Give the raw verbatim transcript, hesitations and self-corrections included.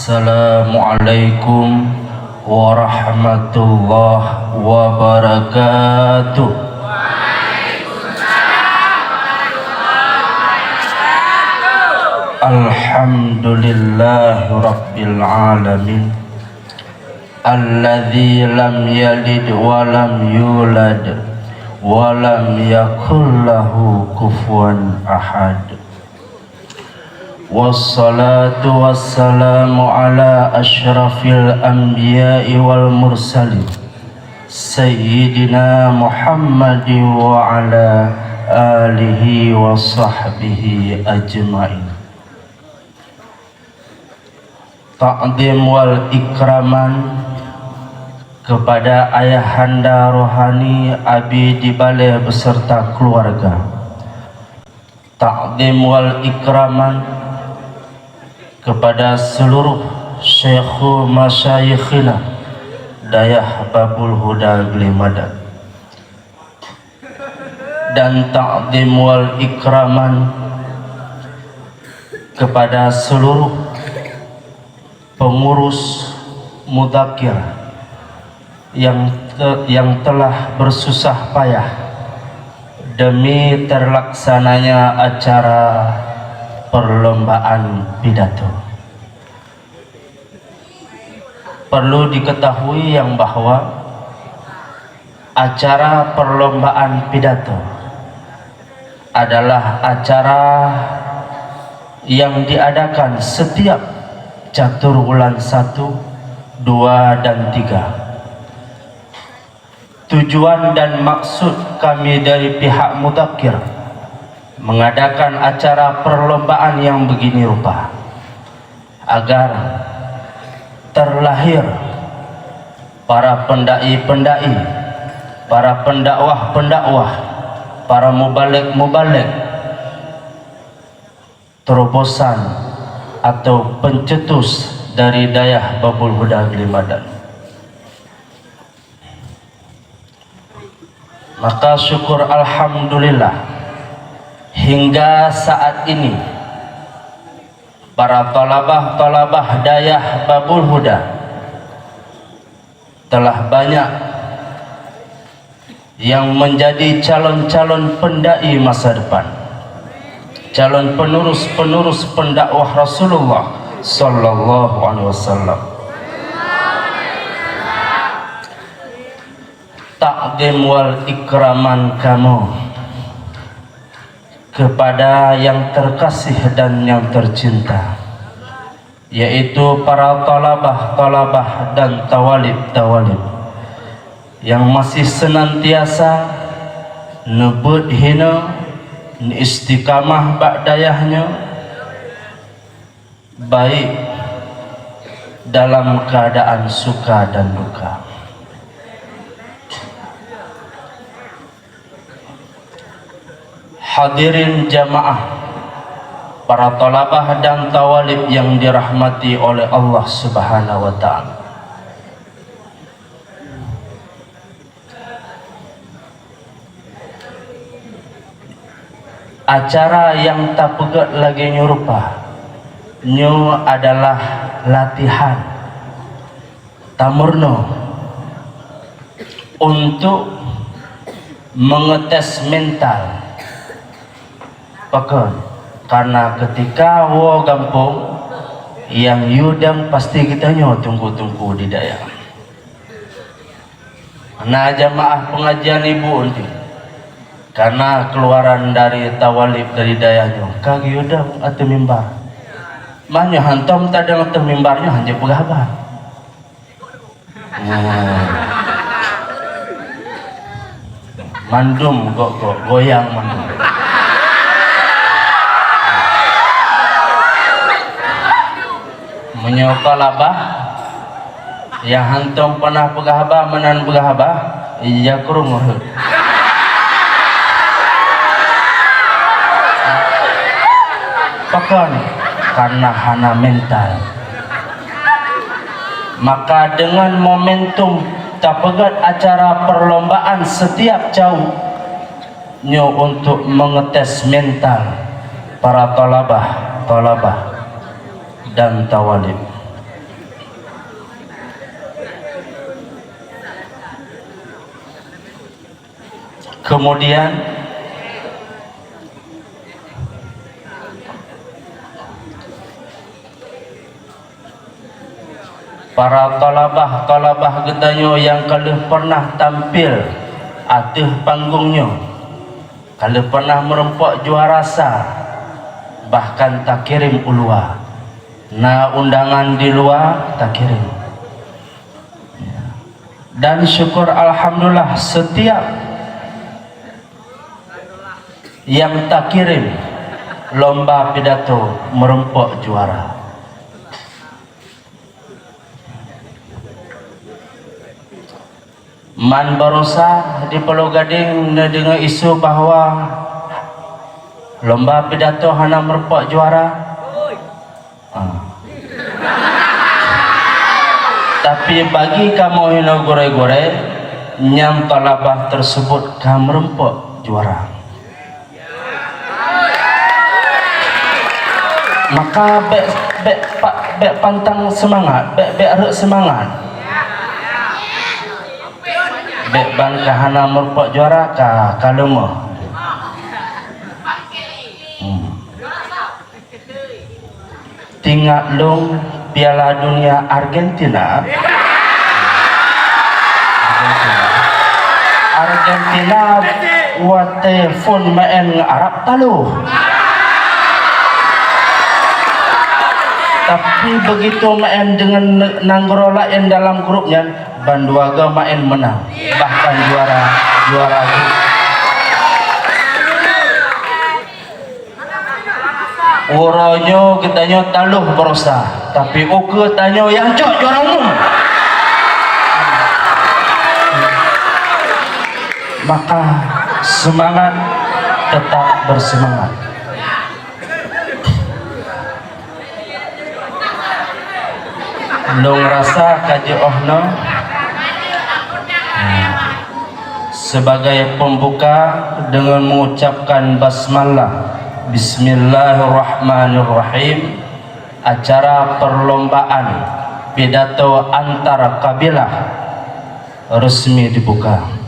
Assalamualaikum warahmatullahi wabarakatuh. Alhamdulillahirabbil alamin. Alladzi lam yalid wa lam yulad wa lam yakul lahu kufuwan ahad. Wassalatu wassalamu ala asyrafil anbiya'i wal mursalin, Sayyidina Muhammadin wa ala alihi wa sahbihi ajma'in. Takdim wal ikraman kepada ayahanda rohani Abi di Baleh beserta keluarga. Takdim wal ikraman kepada seluruh syekhu masyayikhina Dayah Babul Huda Gelimadan. Dan takdim wal ikraman kepada seluruh pengurus mudakir yang te-, yang telah bersusah payah demi terlaksananya acara perlombaan pidato. Perlu diketahui yang bahwa acara perlombaan pidato adalah acara yang diadakan setiap catur bulan satu, dua, dan tiga. Tujuan dan maksud kami dari pihak mudakir mengadakan acara perlombaan yang begini rupa, agar terlahir para pendai-pendai, para pendakwah-pendakwah, para mubalig-mubalig, terobosan atau pencetus dari Dayah Babul Huda Gelimadan. Maka syukur alhamdulillah, hingga saat ini para talabah-talabah Dayah Babul Huda telah banyak yang menjadi calon-calon pendai masa depan, calon penerus-penerus pendakwah Rasulullah sallallahu alaihi wasallam. Takdim wal ikraman kamoe kepada yang terkasih dan yang tercinta, yaitu para talabah-talabah dan tawalib-tawalib yang masih senantiasa neubeuet hinoe, neuistiqamah bak dayah nyoe, baik dalam keadaan suka dan duka. Hadirin jamaah, para talabah dan tawalib yang dirahmati oleh Allah Subhanahu wa Ta'ala. Acara nyang tapeugét lagée nyoe rupa, nyoe adalah latihan tameurunoe untuk mengetes mental. Pakon? Karena ketika woe gampông, nyang yue dong pasti geutanyoe teungku-teungku di dayah. Na jamaah pengajian ibu nanti, karena keluaran dari tawalib dari dayah nyoe ka geuyue dong ateueh mimbar. Meunyoe hantom tadong ateueh mimbar nyoe, hanjeuet peugah haba. Nah. Mandum gok-gok, goyang mandum. Meunyoe talabah, nyang hantom pernah peugah haba meunan peugah haba, ija kurung rhot. Pakon? Karena hana mental. Maka dengan momentum tapeugét acara perlombaan setiap cau nyoe untuk mengetes mental para talabah, talabah dan tawalib. Kemudian, para talabah-talabah geutanyoe nyang ka lheueh pernah tampil ateueh panggong nyoe, ka lheueh pernah meurumpok juara sa, bahkan takirém u luwa. Na undangan di luwa, takirém. Dan syukur alhamdulillah, setiap nyang takirém lomba pidato meurumpok juara. Man barosa di Pulo Gadeng neudeungoe isu bahwa lomba pidato hana meurumpok juara. Ah. Tapi bagi kamoe hinoe gurée-gurée, nyang talabah teuseubut ka meurumpok juara. Maka bék, bék pa-, bék pantang seumangat, bék, bék rhot seumangat. Bék ban ka hana meurumpok juara ka, ka leumoh. Hmm. Tingat lôn Piala Dunia Argentina. Argentina watée phon maén ngon Arab taloh. Tapi begitu maén deungon ne-, nanggroe laén dalam grup nyan, bandua goe maén meunang, bahkan juara, juara grup. Uroe nyoe geutanyoe taloh barosa, tapi ukeue tanyoe nyang cok juara umum. Maka, seumangat, tetap berseumangat. Lôn rasa ka jiôh nyoe. Sebagai pembuka, dengan mengucapkan basmalah, Bismillahirrahmanirrahim, acara perlombaan pidato antar kabilah resmi dibuka.